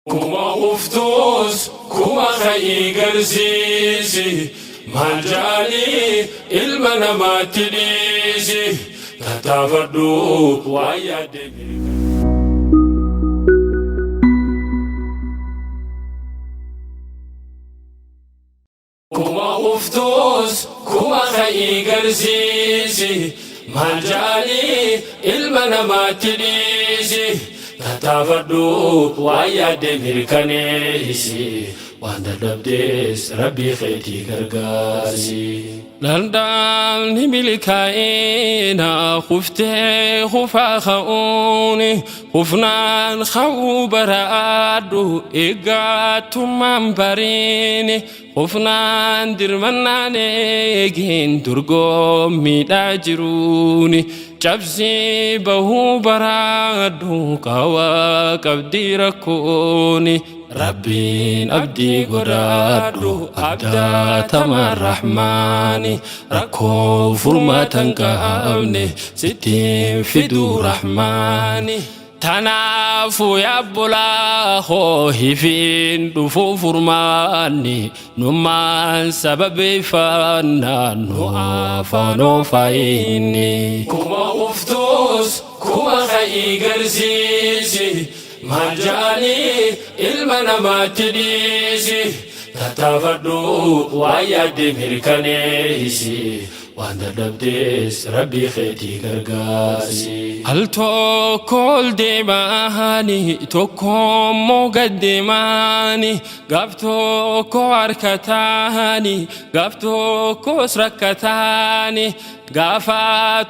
Kuma uftuus kuma ka'ii garsiisi maal ja'anii ilma namaatti dhiisi tattaafadhu waan yaadde. Kuma uftuus kuma ka'ii garsiisi maal ja'anii ilma namaatti dhiisi tattaafadhu waan yaadde mirkaneessi waan dadhabdees rabbii keetii gargaarsi. Daldalli milkaa'ina kuftee kufaa ka'uuni kufnaan ka'uu baraadhu eeggattummaan bariini kufnaan dirmannaan eegin dorgommiidhaa jiruuni cabsii bahuu baraadhu qawaa qabdii rakkooni. Rabbiin abdii godhaadhu abdaatama rahmaani rakkoo furmaatan qabne sittiin fiduu rahmaani. Tanaafuu yaabbolaa hoo hifiin dhufuu furmaanni nummaan sababeeffannaan nu afaanoo faayinni. Kuma uftuus kuma ka'ii garsiisi maal ja'anii ilma namaatti dhiisi tattaafadhu waan yaadde mirkaneessi waan dadhabdees rabbii keetii gargaarsi. Al tokko ol deemaani tokko immoo gad deemaani gaaf tokko harkataani gaaf tokkos rakkataani gaafa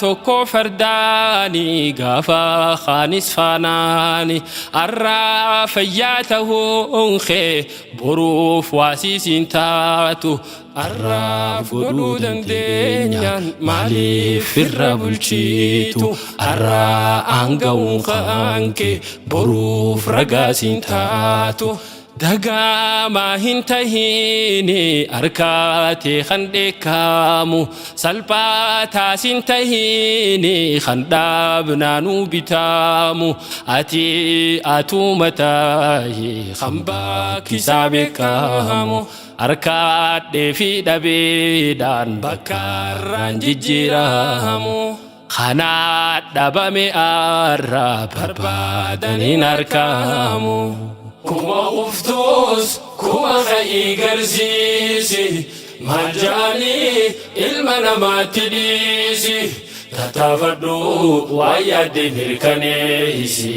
tokko fardaani gaafa kaanis faanaani arraa fayyaa ta'uun kee boruuf waasiisiin taatu arraaf godhuu dandeenyaan maaliif irra bulchitu arraa aanga'uun kaanke boruuf ragaasiin taatu dagaamaa hin tahiini harkaatee kan dheekkamu salphaataas hin tahiini kan dhaabnaanuu bitaamu ati atuma tahi kan bakkisaa beekamu harkaadhee fi dhabeedhaan bakkaarraan jijjiiramu. Kanaa dhabame arraa barbaadaniin argamu. Kuma uftuus kuma ka'ii garsiisi maal ja'anii ilma namaatti dhiisi tattaafadhu waan yaadde mirkaneessi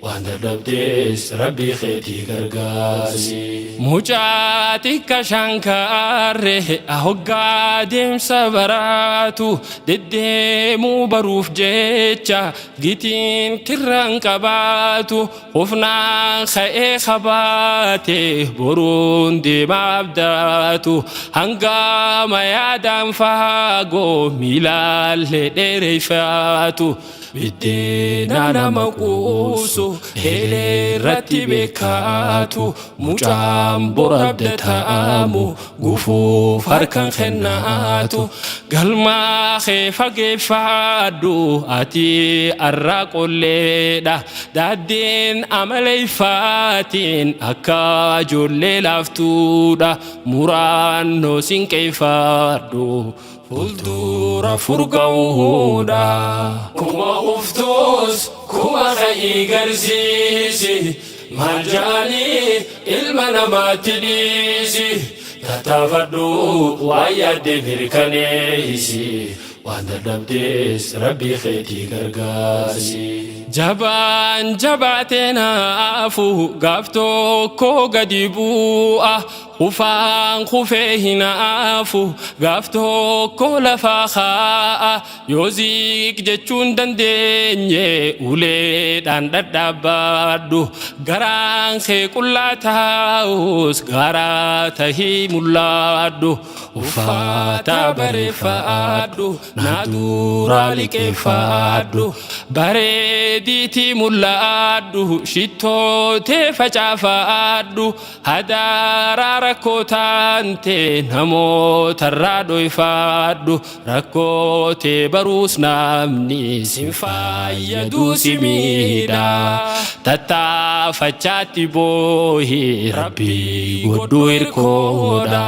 waan dadhabdees rabbii keetii gargaarsi. Mucaa xiqqa shankaarre hoggaa deemsa baraatu deddeemuu baruuf jecha gitiin tirraan qabaatu kufnaan ka'ee qabaate boruun deemaa abdaatu hangama yaadaan faagoo miilaallee dheereeffaatu biddeena nama quusu eelee irratti beekaatu mucaan bor abdataamu gufuuf harkaan kennaatu galmaa kee fageeffadhu ati arraa qolleedha daaddeen amaleeffaatiin akka ijoollee laaftuudha muraannoo sinqeeffadhu fuuldura furga'uudha. Kuma uftuus kuma ka'ii garsiisi maal ja'anii ilma namaatti dhiisi tattaafadhu waan yaadde mirkaneessi waan dadhabdees rabbii keetii gargaarsi. Jabaan jabaatee naafu gaaf tokko gadi bu'a kufaan kufee hin haafu gaaf tokko lafaa kaa'a yoo ziiq jechuun dandeenye uleedhaan dhadhaabbadhu garaan kee qullaa taa'us garaa tahii mul'adhu uffata bareeffadhu naa duraa liqeeffadhu bareediitii mul'adhu shittootee facaafadhu hadaraa. Rakkoo taante namootarraa dhoyfaadhu, rakkoo tee baruus namni sin fayyaduu si miidha. Tattaafachaatti boohi, Rabbii godhu hirkoodha.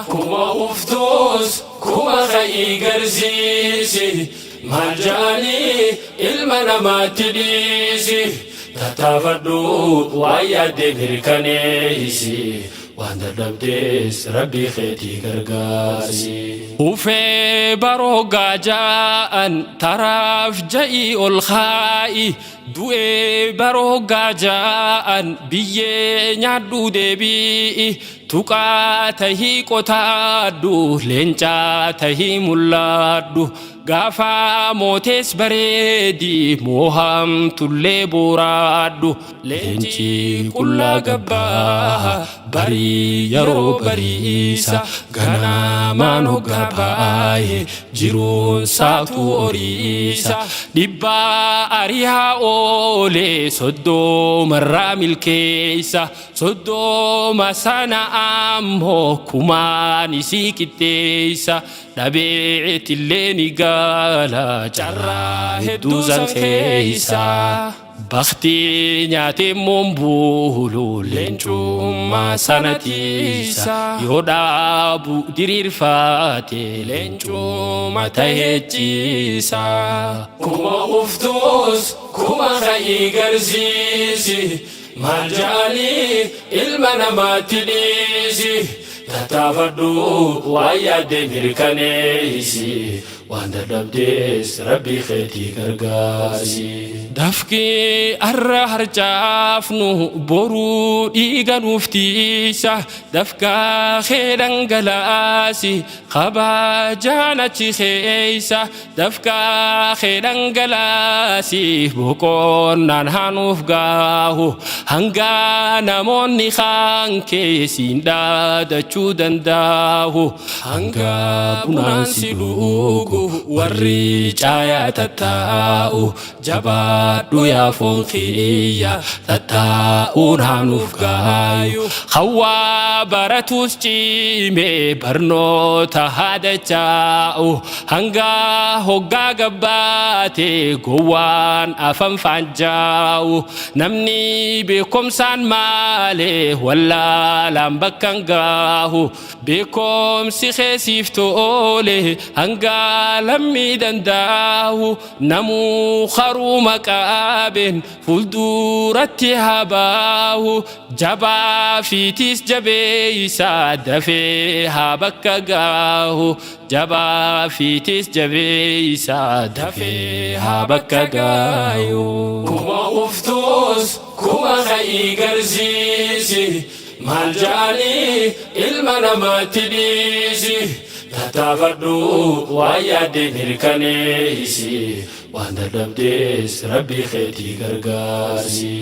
Kuma uftuus kuma ka'ii garsiisi, maal ja'anii ilma namaatti dhiisi. Tattaafadhu, waan yaadde mirkaneessi, waan dadhabdees Rabbii keetii gargaarsi. Ufee baroo gaaja'an taraaf ja'ii ol kaa'i, du'ee baroo gaaja'an biyyee nyaadhu deebi'i. Tuqaa tahii qotaadhu, leencaa tahii mul'adhu. Gaafa mootees bareedi, moohamtullee booraadhu. Leenci qullaa gabbaa barii yeroo bariisa, ganamaan hoggaa baay'ee jiruun saatu horiisa. Dhibbaa ariyaa oolee 30rraa milkeessa, 30 sana ammoo kumaan isii qixxeessa. Dhabeetillee ni gala carraa hedduu san keessa. Baktii nyaatee moombuulu leencummaa sana tiisa, yoo dhaabu diriirfaate leencummaa tahee ciisa. Kuma uftuus kuma ka'ii garsiisi, maal ja'anii ilma namaatti dhiisi. Tattaafadhu, waan yaadde mirkaneessi, waan dadhabdees Rabbii keetii gargaarsi. Dafqi arra harcaafnu boruu dhiiga nuuf tiisa, dafqaa kee dhangalaasi kabajaan achi keessa. Dafqaa kee dhangalaasi boqonnaan haa gaahu, hanga namoonni kaan keessiin dhaadachuu danda'u. Hanga bunaan si dhugu warri caayaa tattaa'u, jabaadhu yaa foon kiyya, tattaa'uun haa nuuf gaayu. Hawaa baratus cimee barnoota haadachaa'u, hanga hoggaa gabbaate gowwaan afan faanjaa'u. Namni beekumsaan maalee wallaalaan bakka hin gaahu. Beekumsi keessiif toole hanga lammii danda'u, namuu karuma qaabeen fuulduratti haa. Jabaa fiitis jabeeysa dafee haa bakka gaahu. Jabaa fiitis jabeeysa dafee haa bakka gaahu. Kuma uftuus kuma ka'ii garsiisi, maal ja'anii ilma namaatti dhiisi. Tattaafadhu, waan yaadde mirkaneessi, waan dadhabdees Rabbii keetii gargaarsi.